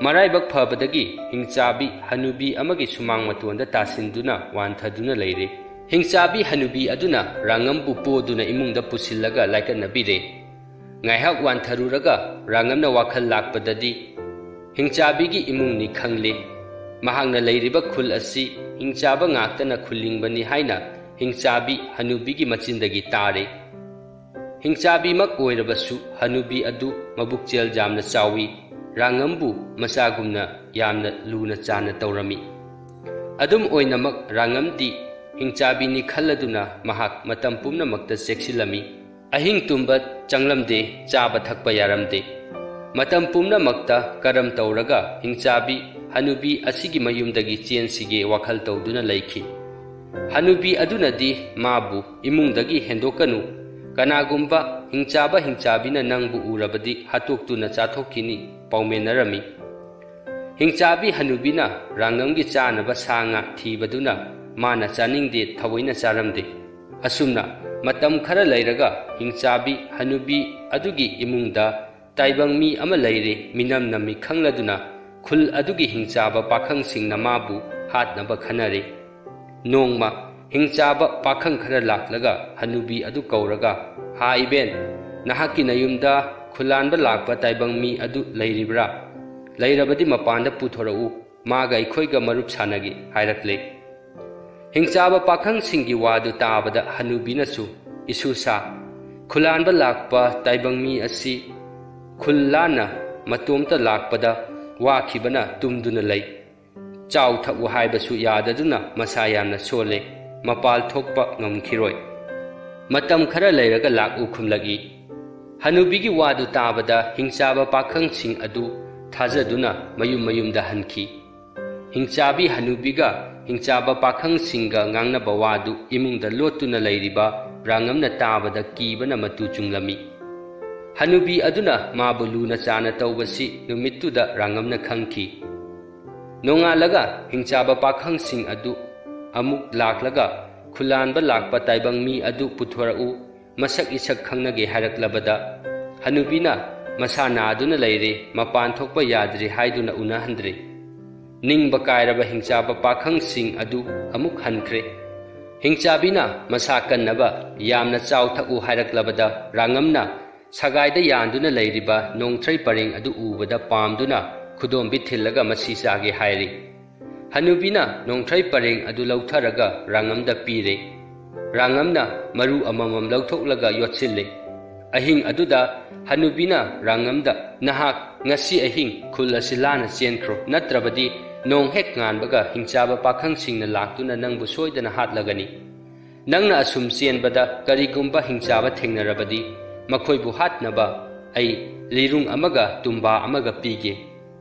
ꯃꯔꯥꯏꯕꯛ ꯐꯕꯗꯒꯤ ꯍꯤꯡꯆꯥꯕꯤ ꯍꯅꯨꯕꯤ ꯑꯃꯒꯤ ꯁꯨꯃꯥꯡ ꯃꯇꯣꯟꯗ ꯇꯥꯁꯤꯟꯗꯨꯅ ꯋꯥꯟꯊꯗꯨꯅ ꯂꯩꯔꯦ꯫ ꯍꯤꯡꯆꯥꯕꯤ ꯍꯅꯨꯕꯤ ꯑꯗꯨꯅ ꯔꯥꯉꯝꯕꯨ ꯄꯣꯗꯨꯅ ꯏꯃꯨꯡꯗ ꯄꯨꯁꯤꯜꯂꯒ ꯂꯥꯏꯀꯠꯅꯕꯤꯔꯦ꯫ ꯉꯥꯏꯍꯥꯛ ꯋꯥꯟꯊꯔꯨꯔꯒ ꯔꯥꯉꯝꯅ ꯋꯥꯈꯜ ꯂꯥꯛꯄꯗꯗꯤ ꯍꯤꯡꯆꯥꯕꯤꯒꯤ ꯏꯃꯨꯡꯅꯤ ꯈꯪꯂꯦ꯫ ꯃꯍꯥꯛꯅ ꯂꯩꯔꯤꯕ ꯈꯨꯜ ꯑꯁꯤ ꯍꯤꯡꯆꯥꯕ ꯉꯥꯛꯇꯅ ꯈꯨꯜꯂꯤꯡꯕꯅꯤ ꯍꯥꯏꯅ ꯍꯤꯡꯆꯥꯕꯤ ꯍꯅꯨꯕꯤꯒꯤ ꯃꯆꯤꯟꯗꯒꯤ ꯇꯥꯔꯦ꯫ ꯍꯤꯡꯆꯥꯕꯤꯃꯛ ꯑꯣꯏꯔꯕꯁꯨ ꯍꯅꯨꯕꯤ ꯑꯗꯨ ꯃꯕꯨꯛꯆꯦꯜ ꯌꯥꯝꯅ ꯆꯥꯎꯏ, ꯔꯥꯉꯝꯕꯨ ꯃꯆꯥꯒꯨꯝꯅ ꯌꯥꯝꯅ ꯂꯨꯅ ꯆꯥꯟꯅ ꯇꯧꯔꯝꯃꯤ꯫ ꯑꯗꯨꯝ ꯑꯣꯏꯅꯃꯛ ꯔꯥꯉꯝꯗꯤ ꯍꯤꯡꯆꯥꯕꯤꯅꯤ ꯈꯜꯂꯗꯨꯅ ꯃꯍꯥꯛ ꯃꯇꯝ ꯄꯨꯝꯅꯃꯛꯇ ꯆꯦꯛꯁꯤꯜꯂꯝꯃꯤ꯫ ꯑꯍꯤꯡ ꯇꯨꯝꯕ ꯆꯪꯂꯝꯗꯦ, ꯆꯥꯕ ꯊꯛꯄ ꯌꯥꯔꯝꯗꯦ꯫ ꯃꯇꯝ ꯄꯨꯝꯅꯃꯛꯇ ꯀꯔꯝ ꯇꯧꯔꯒ ꯍꯤꯡꯆꯥꯕꯤ ꯍꯅꯨꯕꯤ ꯑꯁꯤꯒꯤ ꯃꯌꯨꯝꯗꯒꯤ ꯆꯦꯟꯁꯤꯒꯦ ꯋꯥꯈꯜ ꯇꯧꯗꯨꯅ ꯂꯩꯈꯤ꯫ ꯍꯅꯨꯕꯤ ꯑꯗꯨꯅꯗꯤ ꯃꯥꯕꯨ ꯏꯃꯨꯡꯗꯒꯤ ꯍꯦꯟꯗꯣꯛꯀꯅꯨ, ꯀꯅꯥꯒꯨꯝꯕ ꯍꯤꯡꯆꯥꯕ ꯍꯤꯡꯆꯥꯕꯤꯅ ꯅꯪꯕꯨ ꯎꯔꯕꯗꯤ ꯍꯥꯠꯇꯣꯛꯇꯨꯅ ꯆꯥꯊꯣꯛꯈꯤꯅꯤ ꯄꯥꯎꯃꯦꯟꯅꯔꯝꯃꯤ꯫ ꯍꯤꯡꯆꯥꯕꯤ ꯍꯅꯨꯕꯤꯅ ꯔꯥꯡꯉꯝꯒꯤ ꯆꯥꯅꯕ ꯁꯥ ꯉꯥ ꯊꯤꯕꯗꯨꯅ ꯃꯥꯅ ꯆꯥꯅꯤꯡꯗꯦ, ꯊꯑꯣꯏꯅ ꯆꯥꯔꯝꯗꯦ꯫ ꯑꯁꯨꯝꯅ ꯃꯇꯝ ꯈꯔ ꯂꯩꯔꯒ ꯍꯤꯡꯆꯥꯕꯤ ꯍꯅꯨꯕꯤ ꯑꯗꯨꯒꯤ ꯏꯃꯨꯡꯗ ꯇꯥꯏꯕꯪ ꯃꯤ ꯑꯃ ꯂꯩꯔꯦ ꯃꯤꯅꯝ ꯅꯝꯃꯤ ꯈꯪꯂꯗꯨꯅ ꯈꯨꯜ ꯑꯗꯨꯒꯤ ꯍꯤꯡꯆꯥꯕ ꯄꯥꯈꯪꯁꯤꯡꯅ ꯃꯥꯕꯨ ꯍꯥꯠꯅꯕ ꯈꯟꯅꯔꯦ꯫ ꯅꯣꯡꯃ ꯍꯤꯡꯆꯥꯕ ꯄꯥꯈꯪ ꯈꯔ ꯂꯥꯛꯂꯒ ꯍꯅꯨꯕꯤ ꯑꯗꯨ ꯀꯧꯔꯒ, "ꯍꯥ ꯏꯕꯦꯟ, ꯅꯍꯥꯛꯀꯤ ꯅꯌꯨꯝꯗ ꯈꯨꯂꯥꯟꯕ ꯂꯥꯛꯄ ꯇꯥꯏꯕꯪ ꯃꯤ ꯑꯗꯨ ꯂꯩꯔꯤꯕ꯭ꯔꯥ? ꯂꯩꯔꯕꯗꯤ ꯃꯄꯥꯟꯗ ꯄꯨꯊꯣꯔꯛꯎ, ꯃꯥꯒ ꯑꯩꯈꯣꯏꯒ ꯃꯔꯨꯞ ꯁꯥꯟꯅꯒꯦ" ꯍꯥꯏꯔꯛꯂꯦ꯫ ꯍꯤꯡꯆꯥꯕ ꯄꯥꯈꯪꯁꯤꯡꯒꯤ ꯋꯥꯗꯨ ꯇꯥꯕꯗ ꯍꯅꯨꯕꯤꯅꯁꯨ, "ꯏꯁꯨ ꯁꯥ, ꯈꯨꯂꯥꯟꯕ ꯂꯥꯛꯄ ꯇꯥꯏꯕꯪ ꯃꯤ ꯑꯁꯤ ꯈꯨꯜ ꯂꯥꯟꯅ ꯃꯇꯣꯝꯇ ꯂꯥꯛꯄꯗ ꯋꯥꯈꯤꯕꯅ ꯇꯨꯝꯗꯨꯅ ꯂꯩ꯫ ꯆꯥꯎ ꯊꯛꯎ ꯍꯥꯏꯕꯁꯨ ꯌꯥꯗꯗꯨꯅ ꯃꯁꯥ ꯌꯥꯝꯅ ꯁꯣꯜꯂꯦ꯫ ꯃꯄꯥꯜ ꯊꯣꯛꯄ ꯉꯝꯈꯤꯔꯣꯏ꯫ ꯃꯇꯝ ꯈꯔ ꯂꯩꯔꯒ ꯂꯥꯛꯎ" ꯈꯨꯝꯂꯛꯏ꯫ ꯍꯅꯨꯕꯤꯒꯤ ꯋꯥꯗꯨ ꯇꯥꯕꯗ ꯍꯤꯡꯆꯥꯕ ꯄꯥꯈꯪꯁꯤꯡ ꯑꯗꯨ ꯊꯥꯖꯗꯨꯅ ꯃꯌꯨꯝ ꯃꯌꯨꯝꯗ ꯍꯟꯈꯤ꯫ ꯍꯤꯡꯆꯥꯕꯤ ꯍꯅꯨꯕꯤꯒ ꯍꯤꯡꯆꯥꯕ ꯄꯥꯈꯪꯁꯤꯡꯒ ꯉꯥꯡꯅꯕ ꯋꯥꯗꯨ ꯏꯃꯨꯡꯗ ꯂꯣꯠꯇꯨꯅ ꯂꯩꯔꯤꯕ ꯔꯥꯡꯉꯝꯅ ꯇꯥꯕꯗ ꯀꯤꯕꯅ ꯃꯇꯨ ꯆꯨꯡꯂꯝꯃꯤ꯫ ꯍꯅꯨꯕꯤ ꯑꯗꯨꯅ ꯃꯥꯕꯨ ꯂꯨꯅ ꯆꯥꯅ ꯇꯧꯕꯁꯤ ꯅꯨꯃꯤꯠꯇꯨꯗ ꯔꯥꯡꯉꯝꯅ ꯈꯪꯈꯤ꯫ ꯅꯣꯡꯉꯥꯜꯂꯒ ꯍꯤꯡꯆꯥꯕ ꯄꯥꯈꯪꯁꯤꯡ ꯑꯗꯨ ꯑꯃꯨꯛ ꯂꯥꯛꯂꯒ, "ꯈꯨꯂꯥꯟꯕ ꯂꯥꯛꯄ ꯇꯥꯏꯕꯪ ꯃꯤ ꯑꯗꯨ ꯄꯨꯊꯣꯔꯛꯎ, ꯃꯁꯛ ꯏꯁꯛ ꯈꯪꯅꯒꯦ" ꯍꯥꯏꯔꯛꯂꯕꯗ, ꯍꯅꯨꯕꯤꯅ ꯃꯁꯥ ꯅꯥꯗꯨꯅ ꯂꯩꯔꯦ, ꯃꯄꯥꯟ ꯊꯣꯛꯄ ꯌꯥꯗ꯭ꯔꯦ ꯍꯥꯏꯗꯨꯅ ꯎꯅꯍꯟꯗ꯭ꯔꯦ꯫ ꯅꯤꯡꯕ ꯀꯥꯏꯔꯕ ꯍꯤꯡꯆꯥꯕ ꯄꯥꯈꯪꯁꯤꯡ ꯑꯗꯨ ꯑꯃꯨꯛ ꯍꯟꯈ꯭ꯔꯦ꯫ ꯍꯤꯡꯆꯥꯕꯤꯅ ꯃꯁꯥ ꯀꯟꯅꯕ ꯌꯥꯝꯅ ꯆꯥꯎ ꯊꯛꯎ ꯍꯥꯏꯔꯛꯂꯕꯗ, ꯔꯥꯡꯉꯝꯅ ꯁꯒꯥꯏꯗ ꯌꯥꯟꯗꯨꯅ ꯂꯩꯔꯤꯕ ꯅꯣꯡꯊ꯭ꯔꯩ ꯄꯔꯦꯡ ꯑꯗꯨ ꯎꯕꯗ ꯄꯥꯝꯗꯨꯅ ꯈꯨꯗꯣꯝꯕꯤ ꯊꯤꯜꯂꯒ ꯃꯁꯤ ꯆꯥꯒꯦ ꯍꯥꯏꯔꯤ꯫ ꯍꯅꯨꯕꯤꯅ ꯅꯣꯡꯊ꯭ꯔꯩ ꯄꯔꯦꯡ ꯑꯗꯨ ꯂꯧꯊꯔꯒ ꯔꯥꯡꯉꯝꯗ ꯄꯤꯔꯦ꯫ ꯔꯥꯡꯉꯝꯅ ꯃꯔꯨ ꯑꯃꯃꯝ ꯂꯧꯊꯣꯛꯂꯒ ꯌꯣꯠꯁꯤꯜꯂꯦ꯫ ꯑꯍꯤꯡ ꯑꯗꯨꯗ ꯍꯅꯨꯕꯤꯅ ꯔꯥꯡꯉꯝꯗ, "ꯅꯍꯥꯛ ꯉꯁꯤ ꯑꯍꯤꯡ ꯈꯨꯜ ꯑꯁꯤ ꯂꯥꯟꯅ ꯆꯦꯟꯈ꯭ꯔꯣ, ꯅꯠꯇ꯭ꯔꯕꯗꯤ ꯅꯣꯡ ꯍꯦꯛ ꯉꯥꯟꯕꯒ ꯍꯤꯡꯆꯥꯕ ꯄꯥꯈꯪꯁꯤꯡꯅ ꯂꯥꯛꯇꯨꯅ ꯅꯪꯕꯨ ꯁꯣꯏꯗꯅ ꯍꯥꯠꯂꯒꯅꯤ꯫ ꯅꯪꯅ ꯑꯁꯨꯝ ꯆꯦꯟꯕꯗ ꯀꯔꯤꯒꯨꯝꯕ ꯍꯤꯡꯆꯥꯕ ꯊꯦꯡꯅꯔꯕꯗꯤ ꯃꯈꯣꯏꯕꯨ ꯍꯥꯠꯅꯕ ꯑꯩ ꯂꯤꯔꯨꯡ ꯑꯃꯒ ꯇꯨꯝꯕꯥ ꯑꯃꯒ ꯄꯤꯒꯦ꯫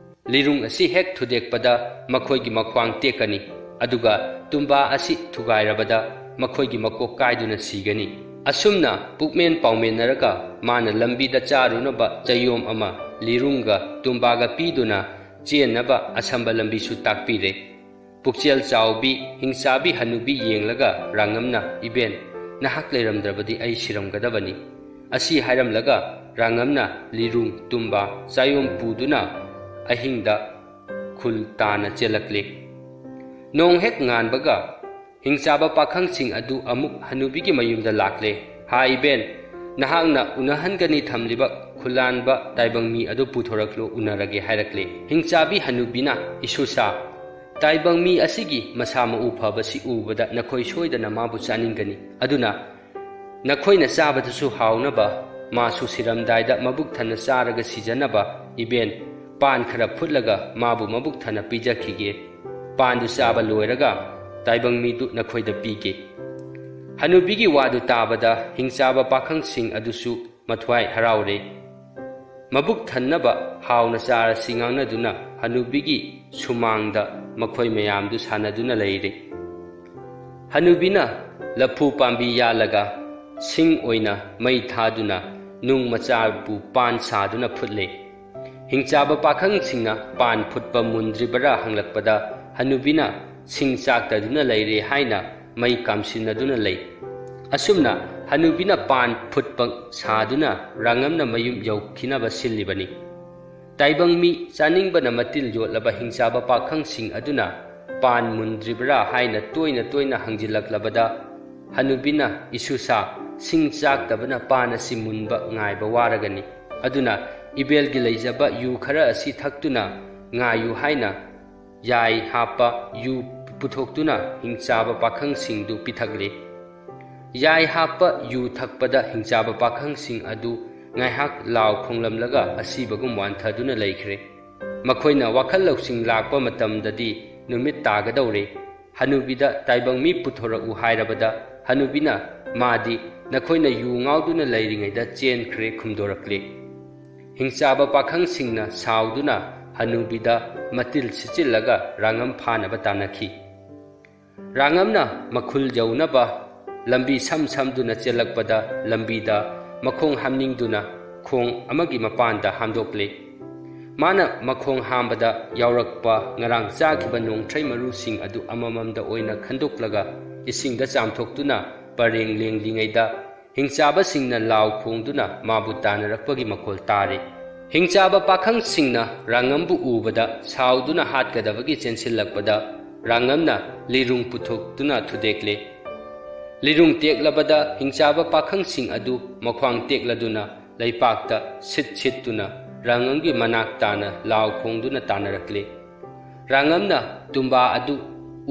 ꯂꯤꯔꯨꯡ ꯑꯁꯤ ꯍꯦꯛ ꯊꯨꯗꯦꯛꯄꯗ ꯃꯈꯣꯏꯒꯤ ꯃꯈ꯭ꯋꯥꯡ ꯇꯦꯛꯀꯅꯤ, ꯑꯗꯨꯒ ꯇꯨꯝꯕꯥ ꯑꯁꯤ ꯊꯨꯒꯥꯏꯔꯕꯗ ꯃꯈꯣꯏꯒꯤ ꯃꯀꯣꯛ ꯀꯥꯏꯗꯨꯅ ꯁꯤꯒꯅꯤ꯫" ꯑꯁꯨꯝꯅ ꯄꯨꯛꯃꯦꯟ ꯄꯥꯎꯃꯦꯟꯅꯔꯒ ꯃꯥꯅ ꯂꯝꯕꯤꯗ ꯆꯥꯔꯨꯅꯕ ꯆꯌꯣꯝ ꯑꯃ ꯂꯤꯔꯨꯡꯒ ꯇꯨꯝꯕꯥꯒ ꯄꯤꯗꯨꯅ ꯆꯦꯟꯅꯕ ꯑꯁꯝꯕ ꯂꯝꯕꯤꯁꯨ ꯇꯥꯛꯄꯤꯔꯦ꯫ ꯄꯨꯛꯆꯦꯜ ꯆꯥꯎꯕꯤ, ꯍꯤꯡꯆꯥꯕꯤ ꯍꯅꯨꯕꯤ ꯌꯦꯡꯂꯒ ꯔꯥꯉꯝꯅ, "ꯏꯕꯦꯟ, ꯅꯍꯥꯛ ꯂꯩꯔꯝꯗ꯭ꯔꯕꯗꯤ ꯑꯩ ꯁꯤꯔꯝꯒꯗꯕꯅꯤ꯫ ꯑꯁꯤ ꯍꯥꯏꯔꯝꯂꯒ ꯔꯥꯉꯝꯅ ꯂꯤꯔꯨꯡ ꯇꯨꯝꯕ ꯆꯥꯌꯣꯝ ꯄꯨꯗꯨꯅ ꯑꯍꯤꯡꯗ ꯈꯨꯜ ꯇꯥꯅ ꯆꯦꯜꯂꯛꯂꯦ꯫ ꯅꯣꯡ ꯍꯦꯛ ꯉꯥꯟꯕꯒ ꯍꯤꯡꯆꯥꯕ ꯄꯥꯈꯪꯁꯤꯡ ꯑꯗꯨ ꯑꯃꯨꯛ ꯍꯅꯨꯕꯤꯒꯤ ꯃꯌꯨꯝꯗ ꯂꯥꯛꯂꯦ꯫ "ꯍꯥ ꯏꯕꯦꯟ, ꯅꯍꯥꯛꯅ ꯎꯅꯍꯟꯒꯅꯤ ꯊꯝꯂꯤꯕ ꯈꯨꯂꯥꯟꯕ ꯇꯥꯏꯕꯪ ꯃꯤ ꯑꯗꯨ ꯄꯨꯊꯣꯔꯛꯂꯨ, ꯎꯅꯔꯒꯦ" ꯍꯥꯏꯔꯛꯂꯦ꯫ ꯍꯤꯡꯆꯥꯕꯤ ꯍꯅꯨꯕꯤꯅ, "ꯏꯁꯨꯁꯥ, ꯇꯥꯏꯕꯪ ꯃꯤ ꯑꯁꯤꯒꯤ ꯃꯁꯥ ꯃꯎ ꯐꯕꯁꯤ ꯎꯕꯗ ꯅꯈꯣꯏ ꯁꯣꯏꯗꯅ ꯃꯥꯕꯨ ꯆꯥꯅꯤꯡꯒꯅꯤ꯫ ꯑꯗꯨꯅ ꯅꯈꯣꯏꯅ ꯆꯥꯕꯗꯁꯨ ꯍꯥꯎꯅꯕ, ꯃꯥꯁꯨ ꯁꯤꯔꯝꯗꯥꯏꯗ ꯃꯕꯨꯛ ꯊꯟꯅ ꯆꯥꯔꯒ ꯁꯤꯖꯅꯕ, ꯏꯕꯦꯟ, ꯄꯥꯟ ꯈꯔ ꯐꯨꯠꯂꯒ ꯃꯥꯕꯨ ꯃꯕꯨꯛ ꯊꯟꯅ ꯄꯤꯖꯈꯤꯒꯦ꯫ ꯄꯥꯟꯗꯨ ꯆꯥꯕ ꯂꯣꯏꯔꯒ ꯇꯥꯏꯕꯪ ꯃꯤꯗꯨ ꯅꯈꯣꯏꯗ ꯄꯤꯒꯦ"꯫ ꯍꯅꯨꯕꯤꯒꯤ ꯋꯥꯗꯨ ꯇꯥꯕꯗ ꯍꯤꯡꯆꯥꯕ ꯄꯥꯈꯪꯁꯤꯡ ꯑꯗꯨꯁꯨ ꯃꯊ꯭ꯋꯥꯏ ꯍꯔꯥꯎꯔꯦ꯫ ꯃꯕꯨꯛ ꯊꯟꯅꯕ ꯍꯥꯎꯅ ꯆꯥꯔꯁꯤ ꯉꯥꯡꯅꯗꯨꯅ ꯍꯅꯨꯕꯤꯒꯤ ꯁꯨꯃꯥꯡꯗ ꯃꯈꯣꯏ ꯃꯌꯥꯝꯗꯨ ꯁꯥꯟꯅꯗꯨꯅ ꯂꯩꯔꯦ꯫ ꯍꯅꯨꯕꯤꯅ ꯂꯐꯨ ꯄꯥꯝꯕꯤ ꯌꯥꯜꯂꯒ ꯁꯤꯡ ꯑꯣꯏꯅ ꯃꯩ ꯊꯥꯗꯨꯅ ꯅꯨꯡ ꯃꯆꯥꯕꯨ ꯄꯥꯟ ꯁꯥꯗꯨꯅ ꯐꯨꯠꯂꯦ꯫ ꯍꯤꯡꯆꯥꯕ ꯄꯥꯈꯪꯁꯤꯡꯅ ꯄꯥꯟ ꯐꯨꯠꯄ ꯃꯨꯟꯗ꯭ꯔꯤꯕꯔꯥ ꯍꯪꯂꯛꯄꯗ ꯍꯅꯨꯕꯤꯅ ꯁꯤꯡ ꯆꯥꯛꯇꯗꯨꯅ ꯂꯩꯔꯦ ꯍꯥꯏꯅ ꯃꯩ ꯀꯥꯝꯁꯤꯟꯅꯗꯨꯅ ꯂꯩ꯫ ꯑꯁꯨꯝꯅ ꯍꯅꯨꯕꯤꯅ ꯄꯥꯟ ꯐꯨꯠꯄ ꯁꯥꯗꯨꯅ ꯔꯥꯉꯝꯅ ꯃꯌꯨꯝ ꯌꯧꯈꯤꯅꯕ ꯁꯤꯜꯂꯤꯕꯅꯤ꯫ ꯇꯥꯏꯕꯪ ꯃꯤ ꯆꯥꯅꯤꯡꯕꯅ ꯃꯇꯤꯜ ꯌꯣꯠꯂꯕ ꯍꯤꯡꯆꯥꯕ ꯄꯥꯈꯪꯁꯤꯡ ꯑꯗꯨꯅ ꯄꯥꯟ ꯃꯨꯟꯗ꯭ꯔꯤꯕ꯭ꯔꯥ ꯍꯥꯏꯅ ꯇꯣꯏꯅ ꯇꯣꯏꯅ ꯍꯪꯖꯤꯜꯂꯛꯂꯕꯗ ꯍꯅꯨꯕꯤꯅ, "ꯏꯁꯨꯁꯥ, ꯁꯤꯡ ꯆꯥꯛꯇꯕꯅ ꯄꯥꯟ ꯑꯁꯤ ꯃꯨꯟꯕ ꯉꯥꯏꯕ ꯋꯥꯔꯒꯅꯤ꯫ ꯑꯗꯨꯅ ꯏꯕꯦꯜꯒꯤ ꯂꯩꯖꯕ ꯌꯨ ꯈꯔ ꯑꯁꯤ ꯊꯛꯇꯨꯅ ꯉꯥꯏꯌꯨ" ꯍꯥꯏꯅ ꯌꯥꯏ ꯍꯥꯞꯄ ꯌꯨ ꯄꯨꯊꯣꯛꯇꯨꯅ ꯍꯤꯡꯆꯥꯕ ꯄꯥꯈꯪꯁꯤꯡꯗꯨ ꯄꯤꯊꯛꯂꯦ꯫ ꯌꯥꯏ ꯍꯥꯞꯄ ꯌꯨ ꯊꯛꯄꯗ ꯍꯤꯡꯆꯥꯕ ꯄꯥꯈꯪꯁꯤꯡ ꯑꯗꯨ ꯉꯥꯏꯍꯥꯛ ꯂꯥꯎ ꯈꯣꯡꯂꯝꯂꯒ ꯑꯁꯤꯕꯒꯨꯝ ꯋꯥꯟꯊꯗꯨꯅ ꯂꯩꯈ꯭ꯔꯦ꯫ ꯃꯈꯣꯏꯅ ꯋꯥꯈꯜ ꯂꯧꯁꯤꯡ ꯂꯥꯛꯄ ꯃꯇꯝꯗꯗꯤ ꯅꯨꯃꯤꯠ ꯇꯥꯒꯗꯧꯔꯦ꯫ ꯍꯅꯨꯕꯤꯗ ꯇꯥꯏꯕꯪ ꯃꯤ ꯄꯨꯊꯣꯔꯛꯎ ꯍꯥꯏꯔꯕꯗ ꯍꯅꯨꯕꯤꯅ, "ꯃꯥꯗꯤ ꯅꯈꯣꯏꯅ ꯌꯨ ꯉꯥꯎꯗꯨꯅ ꯂꯩꯔꯤꯉꯩꯗ ꯆꯦꯟꯈ꯭ꯔꯦ" ꯈꯨꯝꯗꯣꯔꯛꯂꯦ꯫ ꯍꯤꯡꯆꯥꯕ ꯄꯥꯈꯪꯁꯤꯡꯅ ꯁꯥꯎꯗꯨꯅ ꯍꯅꯨꯕꯤꯗ ꯃꯇꯤꯜ ꯁꯤꯠꯆꯤꯜꯂꯒ ꯔꯥꯉꯝ ꯐꯥꯅꯕ ꯇꯥꯟꯅꯈꯤ꯫ ꯔꯥꯉꯝꯅ ꯃꯈꯨꯜ ꯌꯧꯅꯕ ꯂꯝꯕꯤ ꯁꯝ ꯁꯝꯗꯨꯅ ꯆꯦꯜꯂꯛꯄꯗ ꯂꯝꯕꯤꯗ ꯃꯈꯣꯡ ꯍꯥꯝꯅꯤꯡꯗꯨꯅ ꯈꯣꯡ ꯑꯃꯒꯤ ꯃꯄꯥꯟꯗ ꯍꯥꯝꯗꯣꯛꯂꯦ꯫ ꯃꯥꯅ ꯃꯈꯣꯡ ꯍꯥꯝꯕꯗ ꯌꯥꯎꯔꯛꯄ ꯉꯔꯥꯡ ꯆꯥꯈꯤꯕ ꯅꯣꯡꯊ꯭ꯔꯩ ꯃꯔꯨꯁꯤꯡ ꯑꯗꯨ ꯑꯃꯃꯝꯗ ꯑꯣꯏꯅ ꯈꯟꯗꯣꯛꯂꯒ ꯏꯁꯤꯡꯗ ꯆꯥꯝꯊꯣꯛꯇꯨꯅ ꯄꯔꯦꯡ ꯂꯦꯡꯂꯤꯉꯩꯗ ꯍꯤꯡꯆꯥꯕꯁꯤꯡꯅ ꯂꯥꯎ ꯈꯣꯡꯗꯨꯅ ꯃꯥꯕꯨ ꯇꯥꯟꯅꯔꯛꯄꯒꯤ ꯃꯈꯣꯜ ꯇꯥꯔꯤ꯫ ꯍꯤꯡꯆꯥꯕ ꯄꯥꯈꯪꯁꯤꯡꯅ ꯔꯥꯉꯝꯕꯨ ꯎꯕꯗ ꯁꯥꯎꯗꯨꯅ ꯍꯥꯠꯀꯗꯕꯒꯤ ꯆꯦꯟꯁꯤꯜꯂꯛꯄꯗ ꯔꯥꯉꯝꯅ ꯂꯤꯔꯨꯡ ꯄꯨꯊꯣꯛꯇꯨꯅ ꯊꯨꯗꯦꯛꯂꯦ꯫ ꯂꯤꯔꯨꯡ ꯇꯦꯛꯂꯕꯗ ꯍꯤꯡꯆꯥꯕ ꯄꯥꯈꯪꯁꯤꯡ ꯑꯗꯨ ꯃꯈ꯭ꯋꯥꯡ ꯇꯦꯛꯂꯗꯨꯅ ꯂꯩꯄꯥꯛꯇ ꯁꯤꯠ ꯁꯤꯠꯇꯨꯅ ꯔꯥꯉꯝꯒꯤ ꯃꯅꯥꯛ ꯇꯥꯅ ꯂꯥꯎ ꯈꯣꯡꯗꯨꯅ ꯇꯥꯟꯅꯔꯛꯂꯦ꯫ ꯔꯥꯉꯝꯅ ꯇꯨꯝꯕꯥ ꯑꯗꯨ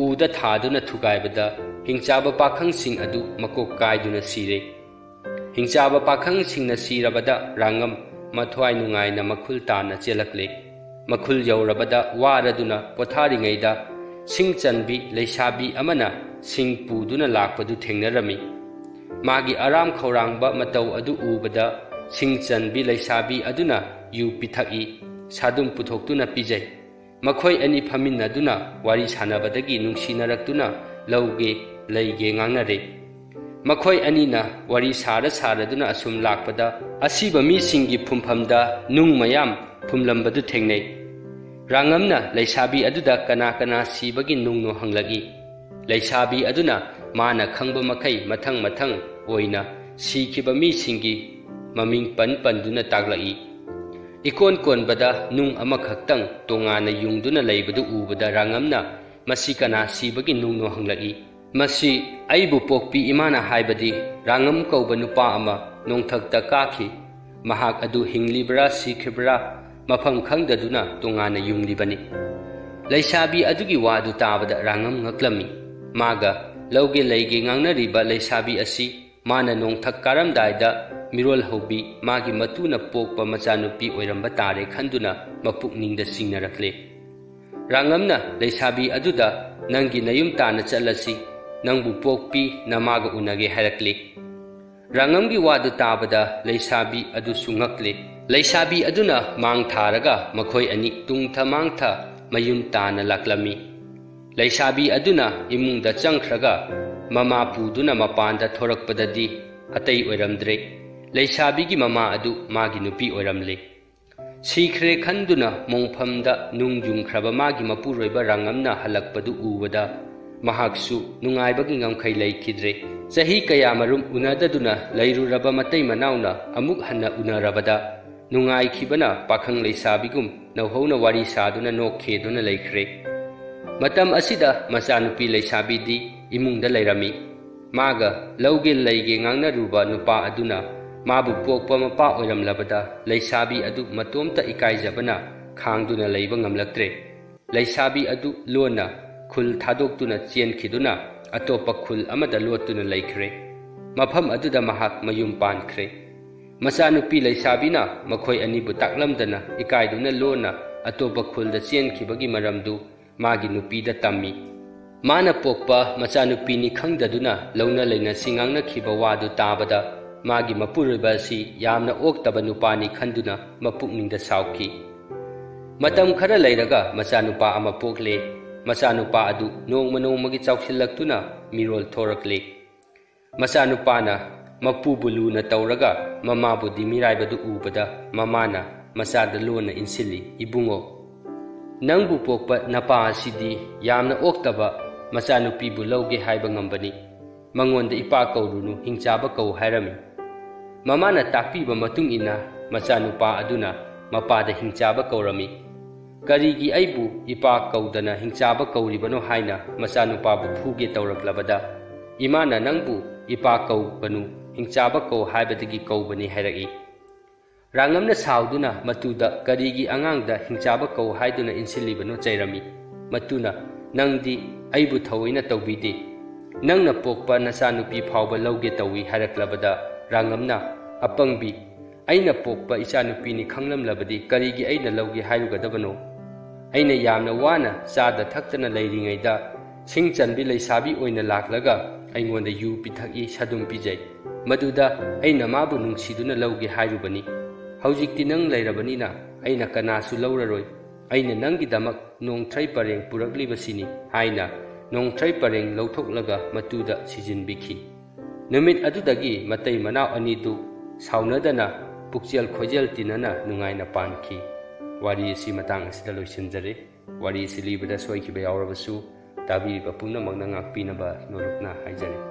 ꯎꯗ ꯊꯥꯗꯨꯅ ꯊꯨꯒꯥꯏꯕꯗ ꯍꯤꯡꯆꯥꯕ ꯄꯥꯈꯪꯁꯤꯡ ꯑꯗꯨ ꯃꯀꯣꯛ ꯀꯥꯏꯗꯨꯅ ꯁꯤꯔꯦ꯫ ꯍꯤꯡꯆꯥꯕ ꯄꯥꯈꯪꯁꯤꯡꯅ ꯁꯤꯔꯕꯗ ꯔꯥꯉꯝ ꯃꯊ꯭ꯋꯥꯏ ꯅꯨꯡꯉꯥꯏꯅ ꯃꯈꯨꯜ ꯇꯥꯅ ꯆꯦꯜꯂꯛꯂꯦ꯫ ꯃꯈꯨꯜ ꯌꯧꯔꯕꯗ ꯋꯥꯔꯗꯨꯅ ꯄꯣꯊꯥꯔꯤꯉꯩꯗ ꯁꯤꯡ ꯆꯟꯕꯤ ꯂꯩꯁꯥꯕꯤ ꯑꯃꯅ ꯁꯤꯡ ꯄꯨꯗꯨꯅ ꯂꯥꯛꯄꯗꯨ ꯊꯦꯡꯅꯔꯝꯃꯤ꯫ ꯃꯥꯒꯤ ꯑꯔꯥꯝ ꯈꯧꯔꯥꯡꯕ ꯃꯇꯧ ꯑꯗꯨ ꯎꯕꯗ ꯁꯤꯡ ꯆꯟꯕꯤ ꯂꯩꯁꯥꯕꯤ ꯑꯗꯨꯅ ꯌꯨ ꯄꯤꯊꯛꯏ, ꯁꯥꯗꯨꯝ ꯄꯨꯊꯣꯛꯇꯨꯅ ꯄꯤꯖꯩ꯫ ꯃꯈꯣꯏ ꯑꯅꯤ ꯐꯝꯃꯤꯟꯅꯗꯨꯅ ꯋꯥꯔꯤ ꯁꯥꯟꯅꯕꯗꯒꯤ ꯅꯨꯡꯁꯤꯅꯔꯛꯇꯨꯅ ꯂꯧꯒꯦ ꯂꯩꯒꯦ ꯉꯥꯡꯅꯔꯦ꯫ ꯃꯈꯣꯏ ꯑꯅꯤꯅ ꯋꯥꯔꯤ ꯁꯥꯔ ꯁꯥꯔꯗꯨꯅ ꯑꯁꯨꯝ ꯂꯥꯛꯄꯗ ꯑꯁꯤꯕ ꯃꯤꯁꯤꯡꯒꯤ ꯐꯨꯝꯐꯝꯗ ꯅꯨꯡ ꯃꯌꯥꯝ ꯐꯨꯝꯂꯝꯕꯗꯨ ꯊꯦꯡꯅꯩ꯫ ꯔꯥꯉꯝꯅ ꯂꯩꯁꯥꯕꯤ ꯑꯗꯨꯗ ꯀꯅꯥ ꯀꯅꯥ ꯁꯤꯕꯒꯤ ꯅꯨꯡꯅꯣ ꯍꯪꯂꯛꯏ꯫ ꯂꯩꯁꯥꯕꯤ ꯑꯗꯨꯅ ꯃꯥꯅ ꯈꯪꯕ ꯃꯈꯩ ꯃꯊꯪ ꯃꯊꯪ ꯑꯣꯏꯅ ꯁꯤꯈꯤꯕ ꯃꯤꯁꯤꯡꯒꯤ ꯃꯃꯤꯡ ꯄꯟ ꯄꯟꯗꯨꯅ ꯇꯥꯛꯂꯛꯏ꯫ ꯏꯀꯣꯟ ꯀꯣꯟꯕꯗ ꯅꯨꯡ ꯑꯃꯈꯛꯇꯪ ꯇꯣꯉꯥꯟꯅ ꯌꯨꯡꯗꯨꯅ ꯂꯩꯕꯗꯨ ꯎꯕꯗ ꯔꯥꯉꯝꯅ ꯃꯁꯤ ꯀꯅꯥ ꯁꯤꯕꯒꯤ ꯅꯨꯡꯅꯣ ꯍꯪꯂꯛꯏ꯫ ꯃꯁꯤ ꯑꯩꯕꯨ ꯄꯣꯛꯄꯤ ꯏꯃꯥꯅ ꯍꯥꯏꯕꯗꯤ ꯔꯥꯉꯝ ꯀꯧꯕ ꯅꯨꯄꯥ ꯑꯃ ꯅꯣꯡꯊꯛꯇ ꯀꯥꯈꯤ꯫ ꯃꯍꯥꯛ ꯑꯗꯨ ꯍꯤꯡꯂꯤꯕ꯭ꯔꯥ ꯁꯤꯈ꯭ꯔꯤꯕ꯭ꯔꯥ ꯃꯐꯝ ꯈꯪꯗꯗꯨꯅ ꯇꯣꯉꯥꯟꯅ ꯌꯨꯡꯂꯤꯕꯅꯤ꯫ ꯂꯩꯁꯥꯕꯤ ꯑꯗꯨꯒꯤ ꯋꯥꯗꯨ ꯇꯥꯕꯗ ꯔꯥꯉꯝ ꯉꯛꯂꯝꯃꯤ꯫ ꯃꯥꯒ ꯂꯧꯒꯦ ꯂꯩꯒꯦ ꯉꯥꯡꯅꯔꯤꯕ ꯂꯩꯁꯥꯕꯤ ꯑꯁꯤ ꯃꯥꯅ ꯅꯣꯡꯊꯛ ꯀꯥꯔꯝꯗꯥꯏꯗ ꯃꯤꯔꯣꯜ ꯍꯧꯕꯤ ꯃꯥꯒꯤ ꯃꯇꯨꯅ ꯄꯣꯛꯄ ꯃꯆꯥꯅꯨꯄꯤ ꯑꯣꯏꯔꯝꯕ ꯇꯥꯔꯦ ꯈꯟꯗꯨꯅ ꯃꯄꯨꯛꯅꯤꯡꯗ ꯆꯤꯡꯅꯔꯛꯂꯦ꯫ ꯔꯥꯉꯝꯅ ꯂꯩꯁꯥꯕꯤ ꯑꯗꯨꯗ "ꯅꯪꯒꯤ ꯅꯌꯨꯝ ꯇꯥꯟꯅ ꯆꯠꯂꯁꯤ, ꯅꯪꯕꯨ ꯄꯣꯛꯄꯤ ꯅꯃꯥꯒ ꯎꯅꯒꯦ" ꯍꯥꯏꯔꯛꯂꯤ꯫ ꯔꯥꯉꯝꯒꯤ ꯋꯥꯗꯨ ꯇꯥꯕꯗ ꯂꯩꯁꯥꯕꯤ ꯑꯗꯨꯁꯨ ꯉꯛꯂꯦ꯫ ꯂꯩꯁꯥꯕꯤ ꯑꯗꯨꯅ ꯃꯥꯡ ꯊꯥꯔꯒ ꯃꯈꯣꯏ ꯑꯅꯤ ꯇꯨꯡꯊ ꯃꯥꯡꯊ ꯃꯌꯨꯝ ꯇꯥꯅ ꯂꯥꯛꯂꯝꯃꯤ꯫ ꯂꯩꯁꯥꯕꯤ ꯑꯗꯨꯅ ꯏꯃꯨꯡꯗ ꯆꯪꯈ꯭ꯔꯒ ꯃꯃꯥ ꯄꯨꯗꯨꯅ ꯃꯄꯥꯟꯗ ꯊꯣꯔꯛꯄꯗꯗꯤ ꯑꯇꯩ ꯑꯣꯏꯔꯝꯗ꯭ꯔꯦ꯫ ꯂꯩꯁꯥꯕꯤꯒꯤ ꯃꯃꯥ ꯑꯗꯨ ꯃꯥꯒꯤ ꯅꯨꯄꯤ ꯑꯣꯏꯔꯝꯂꯦ꯫ ꯁꯤꯈ꯭ꯔꯦ ꯈꯟꯗꯨꯅ ꯃꯣꯡꯐꯝꯗ ꯅꯨꯡ ꯌꯨꯡꯈ꯭ꯔꯕ ꯃꯥꯒꯤ ꯃꯄꯨꯔꯣꯏꯕ ꯔꯥꯉꯝꯅ ꯍꯜꯂꯛꯄꯗꯨ ꯎꯕꯗ ꯃꯍꯥꯛꯁꯨ ꯅꯨꯡꯉꯥꯏꯕꯒꯤ ꯉꯝꯈꯩ ꯂꯩꯈꯤꯗ꯭ꯔꯦ꯫ ꯆꯍꯤ ꯀꯌꯥꯃꯔꯨꯝ ꯎꯅꯗꯗꯨꯅ ꯂꯩꯔꯨꯔꯕ ꯃꯇꯩ ꯃꯅꯥꯎꯅ ꯑꯃꯨꯛ ꯍꯟꯅ ꯎꯅꯔꯕꯗ ꯅꯨꯡꯉꯥꯏꯈꯤꯕꯅ ꯄꯥꯈꯪ ꯂꯩꯁꯥꯕꯤꯒꯨꯝ ꯅꯧꯍꯧꯅ ꯋꯥꯔꯤ ꯁꯥꯗꯨꯅ ꯅꯣꯛꯈꯦꯗꯨꯅ ꯂꯩꯈ꯭ꯔꯦ꯫ ꯃꯇꯝ ꯑꯁꯤꯗ ꯃꯆꯥꯅꯨꯄꯤ ꯂꯩꯁꯥꯕꯤꯗꯤ ꯏꯃꯨꯡꯗ ꯂꯩꯔꯝꯃꯤ꯫ ꯃꯥꯒ ꯂꯧꯒꯦ ꯂꯩꯒꯦ ꯉꯥꯡꯅꯔꯨꯕ ꯅꯨꯄꯥ ꯑꯗꯨꯅ ꯃꯥꯕꯨ ꯄꯣꯛꯄ ꯃꯄꯥ ꯑꯣꯏꯔꯝꯂꯕꯗ ꯂꯩꯁꯥꯕꯤ ꯑꯗꯨ ꯃꯇꯣꯝꯇ ꯏꯀꯥꯏꯖꯕꯅ ꯈꯥꯡꯗꯨꯅ ꯂꯩꯕ ꯉꯝꯂꯛꯇ꯭ꯔꯦ꯫ ꯂꯩꯁꯥꯕꯤ ꯑꯗꯨ ꯂꯣꯟꯅ ꯈꯨꯜ ꯊꯥꯗꯣꯛꯇꯨꯅ ꯆꯦꯟꯈꯤꯗꯨꯅ ꯑꯇꯣꯞꯄ ꯈꯨꯜ ꯑꯃꯗ ꯂꯣꯠꯇꯨꯅ ꯂꯩꯈ꯭ꯔꯦ꯫ ꯃꯐꯝ ꯑꯗꯨꯗ ꯃꯍꯥꯛ ꯃꯌꯨꯝ ꯄꯥꯟꯈ꯭ꯔꯦ꯫ ꯃꯆꯥꯅꯨꯄꯤ ꯂꯩꯁꯥꯕꯤꯅ ꯃꯈꯣꯏ ꯑꯅꯤꯕꯨ ꯇꯥꯛꯂꯝꯗꯅ ꯏꯀꯥꯏꯗꯨꯅ ꯂꯣꯟꯅ ꯑꯇꯣꯞꯄ ꯈꯨꯜꯗ ꯆꯦꯟꯈꯤꯕꯒꯤ ꯃꯔꯝꯗꯨ ꯃꯥꯒꯤ ꯅꯨꯄꯤꯗ ꯇꯝꯃꯤ꯫ ꯃꯥꯅ ꯄꯣꯛꯄ ꯃꯆꯥꯅꯨꯄꯤꯅꯤ ꯈꯪꯗꯗꯨꯅ ꯂꯧꯅ ꯂꯩꯅꯁꯤ ꯉꯥꯡꯅꯈꯤꯕ ꯋꯥꯗꯨ ꯇꯥꯕꯗ ꯃꯥꯒꯤ ꯃꯄꯨꯔꯣꯏꯕ ꯑꯁꯤ ꯌꯥꯝꯅ ꯑꯣꯛꯇꯕ ꯅꯨꯄꯥꯅꯤ ꯈꯟꯗꯨꯅ ꯃꯄꯨꯛꯅꯤꯡꯗ ꯁꯥꯎꯈꯤ꯫ ꯃꯇꯝ ꯈꯔ ꯂꯩꯔꯒ ꯃꯆꯥꯅꯨꯄꯥ ꯑꯃ ꯄꯣꯛꯂꯦ꯫ ꯃꯆꯥꯅꯨꯄꯥ ꯑꯗꯨ ꯅꯣꯡꯃ ꯅꯣꯡꯃꯒꯤ ꯆꯥꯎꯁꯤꯜꯂꯛꯇꯨꯅ ꯃꯤꯔꯣꯜ ꯊꯣꯔꯛꯂꯦ꯫ ꯃꯆꯥꯅꯨꯄꯥꯅ ꯃꯄꯨꯕꯨ ꯂꯨꯅ ꯇꯧꯔꯒ ꯃꯃꯥꯕꯨꯗꯤ ꯃꯤꯔꯥꯏꯕꯗꯨ ꯎꯕꯗ ꯃꯃꯥꯅ ꯃꯆꯥꯗ ꯂꯣꯟꯅ ꯏꯟꯁꯤꯜꯂꯤ, "ꯏꯕꯨꯡꯉꯣ, ꯅꯪꯕꯨ ꯄꯣꯛꯄ ꯅꯄꯥ ꯑꯁꯤꯗꯤ ꯌꯥꯝꯅ ꯑꯣꯛꯇꯕ ꯃꯆꯥꯅꯨꯄꯤꯕꯨ ꯂꯧꯒꯦ ꯍꯥꯏꯕ ꯉꯝꯕꯅꯤ꯫ ꯃꯉꯣꯟꯗ ꯏꯄꯥ ꯀꯧꯔꯨꯅꯨ, ꯍꯤꯡꯆꯥꯕ ꯀꯧ" ꯍꯥꯏꯔꯝꯃꯤ꯫ ꯃꯃꯥꯅ ꯇꯥꯛꯄꯤꯕ ꯃꯇꯨꯡ ꯏꯟꯅ ꯃꯆꯥꯅꯨꯄꯥ ꯑꯗꯨꯅ ꯃꯄꯥꯗ ꯍꯤꯡꯆꯥꯕ ꯀꯧꯔꯝꯃꯤ꯫ "ꯀꯔꯤꯒꯤ ꯑꯩꯕꯨ ꯏꯄꯥ ꯀꯧꯗꯅ ꯍꯤꯡꯆꯥꯕ ꯀꯧꯔꯤꯕꯅꯣ?" ꯍꯥꯏꯅ ꯃꯆꯥꯅꯨꯄꯥꯕꯨ ꯐꯨꯒꯦ ꯇꯧꯔꯛꯂꯕꯗ, ꯏꯃꯥꯅ "ꯅꯪꯕꯨ ꯏꯄꯥ ꯀꯧꯒꯅꯨ, ꯍꯤꯡꯆꯥꯕ ꯀꯧ ꯍꯥꯏꯕꯗꯒꯤ ꯀꯧꯕꯅꯤ" ꯍꯥꯏꯔꯛꯏ꯫ ꯔꯥꯉꯝꯅ ꯁꯥꯎꯗꯨꯅ ꯃꯇꯨꯗ "ꯀꯔꯤꯒꯤ ꯑꯉꯥꯡꯗ ꯍꯤꯡꯆꯥꯕ ꯀꯧ ꯍꯥꯏꯗꯨꯅ ꯏꯟꯁꯤꯜꯂꯤꯕꯅꯣ?" ꯆꯩꯔꯝꯃꯤ꯫ ꯃꯇꯨꯅ, "ꯅꯪꯗꯤ ꯑꯩꯕꯨ ꯊꯑꯣꯏꯅ ꯇꯧꯕꯤꯗꯦ꯫ ꯅꯪꯅ ꯄꯣꯛꯄ ꯅꯆꯥꯅꯨꯄꯤ ꯐꯥꯎꯕ ꯂꯧꯒꯦ ꯇꯧꯏ" ꯍꯥꯏꯔꯛꯂꯕꯗ ꯔꯥꯉꯝꯅ, "ꯑꯄꯪꯕꯤ, ꯑꯩꯅ ꯄꯣꯛꯄ ꯏꯆꯥꯅꯨꯄꯤꯅꯤ ꯈꯪꯂꯝꯂꯕꯗꯤ ꯀꯔꯤꯒꯤ ꯑꯩꯅ ꯂꯧꯒꯦ ꯍꯥꯏꯔꯨꯒꯗꯕꯅꯣ? ꯑꯩꯅ ꯌꯥꯝꯅ ꯋꯥꯅ ꯆꯥꯗ ꯊꯛꯇꯅ ꯂꯩꯔꯤꯉꯩꯗ ꯁꯤꯡ ꯆꯟꯕꯤ ꯂꯩꯁꯥꯕꯤ ꯑꯣꯏꯅ ꯂꯥꯛꯂꯒ ꯑꯩꯉꯣꯟꯗ ꯌꯨ ꯄꯤꯊꯛꯏ, ꯁꯥꯗꯨꯝ ꯄꯤꯖꯩ꯫ ꯃꯗꯨꯗ ꯑꯩꯅ ꯃꯥꯕꯨ ꯅꯨꯡꯁꯤꯗꯨꯅ ꯂꯧꯒꯦ ꯍꯥꯏꯔꯨꯕꯅꯤ꯫ ꯍꯧꯖꯤꯛꯇꯤ ꯅꯪ ꯂꯩꯔꯕꯅꯤꯅ ꯑꯩꯅ ꯀꯅꯥꯁꯨ ꯂꯧꯔꯔꯣꯏ꯫ ꯑꯩꯅ ꯅꯪꯒꯤꯗꯃꯛ ꯅꯣꯡꯊ꯭ꯔꯩ ꯄꯔꯦꯡ ꯄꯨꯔꯛꯂꯤꯕꯁꯤꯅꯤ" ꯍꯥꯏꯅ ꯅꯣꯡꯊ꯭ꯔꯩ ꯄꯔꯦꯡ ꯂꯧꯊꯣꯛꯂꯒ ꯃꯇꯨꯗ ꯁꯤꯖꯤꯟꯕꯤꯈꯤ꯫ ꯅꯨꯃꯤꯠ ꯑꯗꯨꯗꯒꯤ ꯃꯇꯩ ꯃꯅꯥꯎ ꯑꯅꯤꯗꯨ ꯁꯥꯎꯅꯗꯅ ꯄꯨꯛꯆꯦꯜ ꯈꯣꯏꯖꯦꯜ ꯇꯤꯟꯅꯅ ꯅꯨꯡꯉꯥꯏꯅ ꯄꯥꯟꯈꯤ꯫ ꯋꯥꯔꯤ ꯑꯁꯤ ꯃꯇꯥꯡ ꯑꯁꯤꯗ ꯂꯣꯏꯁꯤꯟꯖꯔꯦ꯫ ꯋꯥꯔꯤ ꯑꯁꯤ ꯂꯤꯕꯗ ꯁꯣꯏꯈꯤꯕ ꯌꯥꯎꯔꯕꯁꯨ ꯇꯥꯕꯤꯔꯤꯕ ꯄꯨꯝꯅꯃꯛꯅ ꯉꯥꯛꯄꯤꯅꯕ ꯅꯣꯂꯨꯛꯅ ꯍꯥꯏꯖꯔꯤ꯫